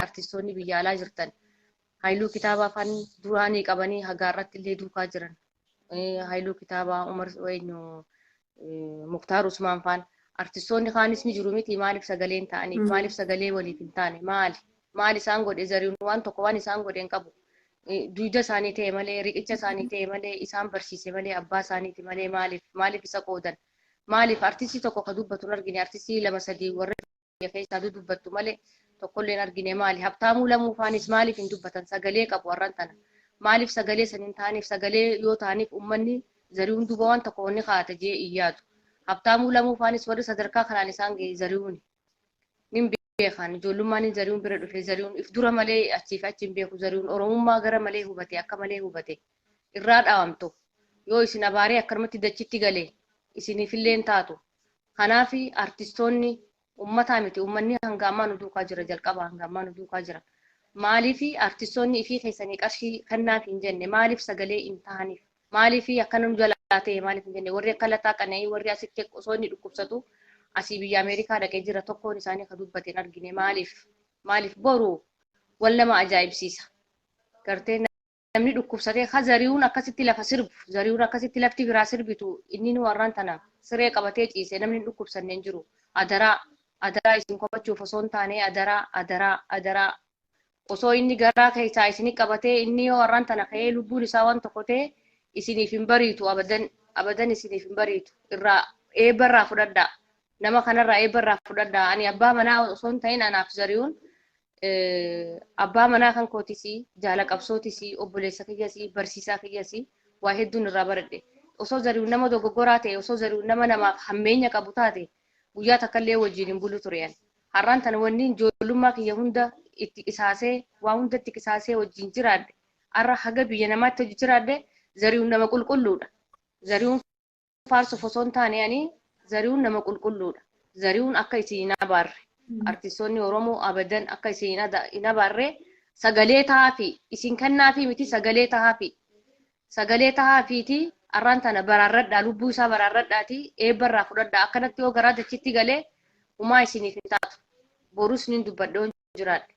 Artistoonni biyya alaa jirtan Haayiluu Kitaabaa afaan duraanii qabanii hagaa irratti illee duukaa jiran. Haayiluu Kitaabaa, Umar eenyu, Muktaar Usmaan faan, artistoonni kaanis ni jiru miti, maaliif sagalee hin ta'aniif? Maaliif sagalee waliif hin taane? Maali? Maal isaan godhe Zarihuun? Waan tokko waan isaan godhe hin qabu. Duyda isaanii ta'e malee, riqicha isaanii ta'e malee, isaan barsiise malee, abbaa isaaniiti malee, maaliif isa qoodan? Maaliif artistii tokko ka dubbatu hin argine? Artistii lama sadii warra biyya keessaa dudubbattu malee tokkollee hin argine. Maali? Habtaamuu Lamuu faanis maaliif hin dubbatan? Sagalee qabu har'an tana. Maaliif sagalee san hin ta'aniif? Sagalee yoo ta'aniif ummanni Zarihuun duuba waan tokko wanni kaa'ate jee hin yaadu. Habtaamuu Lamuu faanis warri sadarkaa kanaan isaan gahe Zarihuuni. Nin beekaan ijoollummaan hin Zarihuun bira dhufe. Zarihuun if dura malee achii fi achi hin beeku. Zarihuun Oromummaa gara malee hubate, akka malee hubate. Irraa dhaawamtu. Yoo isin abaaree akkanumatti dachitti gale isiniifillee hin taatu. Kanaaf artistoonni ummataa miti, ummanni hanga ammaa nu duukaa jira, jalqaba hanga ammaa nu duukaa jira. Maaliif artistoonni ifii keessanii qarshii kennaaf hin jenne? Maaliif sagalee hin tahaniif? Maaliif akkana nu jalaa ta'e maaliif hin jenne? Warri akka Lataa Qana'ii, warri asitti osoo inni dhukkubsatu asii biyya Ameerikaa dhaqee jira, tokkoon isaanii ka dubbate hin argine. Maaliif? Maaliif boru wal nama ajaa'ibsiisa. Gartee namni dhukkubsatee ka Zariyuun akkasitti lafa sirbu, Zariyuun akkasitti lafti biraa sirbitu, inni nu warraan tana siree qabatee ciise namni hin dhukkubsanne hin jiru. Adaraa, adaraa, isin komachuuf osoo hin taane, adaraa, adaraa, adaraa, osoo inni garaa keessaa isini qabatee, inni yoo warraan tana ka'ee lubbuun isaa waan tokko ta'e isiniif hin bariitu, abadan abadan isiniif hin bariitu. Irraa eebba irraa fudhadhaa, nama kanarraa eebba irraa fudhadhaa. Ani abbaa manaa osoo hin ta'in, anaaf Zariyuun abbaa manaa kan kootisii, jaala qabsootisii, obboleessa kiyyasii, barsiisaa kiyyasii, waa hedduun irraa baradhe. Osoo Zariyuun nama dogoggoraa ta'e, osoo Zariyuun nama namaaf hammeenya qabu taate, guyyaa takka illee wajjin hin bulu ture. Ani har'aan tana wanni ijoollummaa kiyya hunda itti qisaasee, waa hunda itti qisaasee wajjin jiraadhe, har'a haga biyya namaatti hojii jiraadhe, Zariyuun nama qulqulluudha. Zariyuun faarsuuf osoo hin taane, ani Zariyuun nama qulqulluudha. Zariyuun akka isin hin abaarre, artistoonni Oromoo abadan akka isin hin abaarre sagalee tahaafi. Isin kennaafi miti, sagalee tahaafi. Sagalee tahaafiiti har'aan tana baraarradhaa, lubbuu isaa baraarradhaati, eebba irraa fudhadhaa. Akkanatti yoo garaa dachitti galee humaa isiniif hin taatu. Borus nin dubbadhe yoon jiraadhe.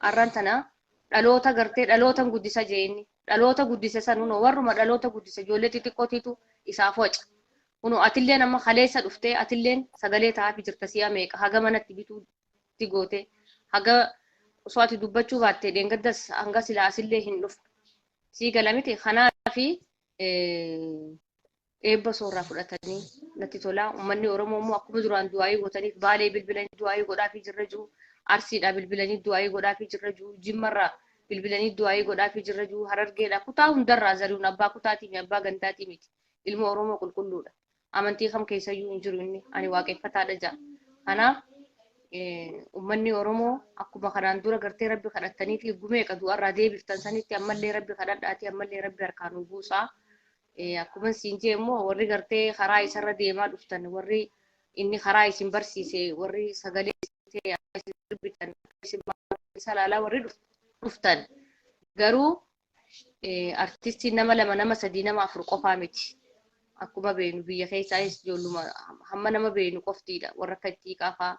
Har'aan tana dhaloota gartee dhalootan guddisa jee inni. Dhaloota guddise san hunoo warruma dhaloota guddise ijoollee xixiqqootiitu isaaf waca. Kunoo atilleen amma kaleessa dhuftee atilleen sagalee ta'aafi jirta. Si'a meeqa haga manatti bituutti goote, haga osoo ati dubbachuu baatte dheengaddas hanga silaa asillee hin dhufne. Sii gala miti? Kanaafi eebba osoo irraa fudhatanii natti tola. Uummanni Oromoo immoo akkuma duraan du'aayii gootaniif, Baalee bilbilanii du'aayii godhaafii jirra jiru. Arsiidhaa bilbilanii du'aayii godhaafii jirra jiru. Jimmarraa bilbilanii du'aayii godhaafii jirra jiru. Harargeedhaa, kutaa hundarraa. Zarihuun abbaa kutaatii mi, abbaa gandaatii miti. Ilma Oromoo qulqulluudha. Amantii kam keessayyuu hin jiru inni. Ani waaqeffataadha ja'a. Kanaaf uummanni Oromoo akkuma kanaan dura gartee Rabbi kadhattanii fi gumeeqa du'arraa deebiftan sanitti ammallee Rabbi kadhadhaatii ammallee Rabbi harkaan nu buusaa. Akkuma siin jee immoo warri gartee karaa isarra deemaa dhuftan, warri inni karaa isin barsiise, warri sagalee ta'e isin sirbitan, isin isa ilaalaa warri dhuftan, garuu artistiin nama lama, nama sadii, nama afur qofaa miti. Akkuma beeknu biyya keessaayis ijoolluma hamma nama beeknu qoftiidha. Warra akka itti qaafaa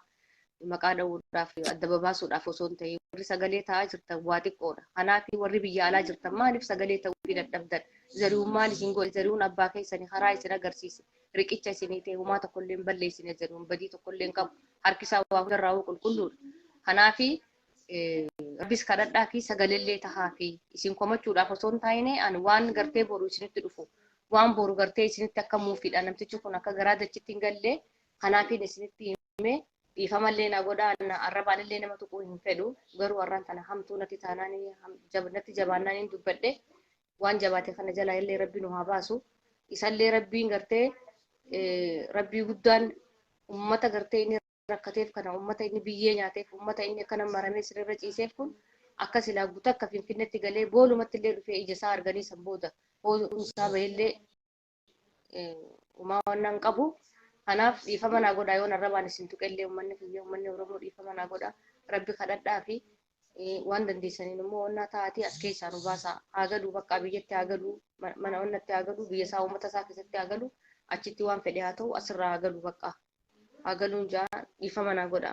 maqaa dha'uudhaaf, adda babaasuudhaaf osoo hin ta'in, warri sagalee ta'aa jirtan waa xiqqoodha. Kanaaf warri biyya alaa jirtan maaliif sagalee ta'uu fi dadhabdan? Zarihuun maal isin godhe? Zarihuun abbaa keessanii, karaa isin agarsiise, riqicha isinii ta'e, humaa tokkollee hin balleessine. Zarihuun badii tokkollee hin qabu. Harki isaa waa hundarraa qulqulluudha. Kanaafi Rabbis kadhadhaa fi sagalellee tahaa fi isin komachuudhaaf osoo hin taane, ani waan gartee boru isinitti dhufu, waan boru gartee isinitti akka muufiidha namtichi kun akka garaa dachitti hin galle, kanaafin isinitti hime. Dhiifamallee na godhaa, arrabaanillee nama tuquu hin fedhu, garuu har'aan tana hamtuu natti taanaan, natti jabaannaan hin dubbadhe. Waan jabaate kana jalaa illee Rabbi nu haa baasu. Isallee Rabbiin gartee Rabbii guddaan ummata gartee inni rakkateef kana, ummata inni biyyee nyaateef, ummata inni akkana maramee sirriirra ciiseef kun akka silaa guutuu akka Finfinnetti galee boolumatti illee dhufee ija isaa arganii san booda hoo'uun isaa bahillee umaa waan qabu. Kanaaf dhiifama naa godhaa yoon arrabaan isin tuqellee. Uummanni kiyya, uummanni Oromoo, dhiifama naa godhaa. Rabbi kadhadhaa fi waan dandeessaniin immoo onnaa ta'aatii as keessaa nu baasaa. Haa galuu bakka biyyatti, haa galuu mana onnatti, haa galuu biyya isaa, uummata isaa keessatti haa galu. Achitti waan fedhe haa ta'u, asirraa haa galu bakka. Haa galuun jaa, dhiifama naa godha.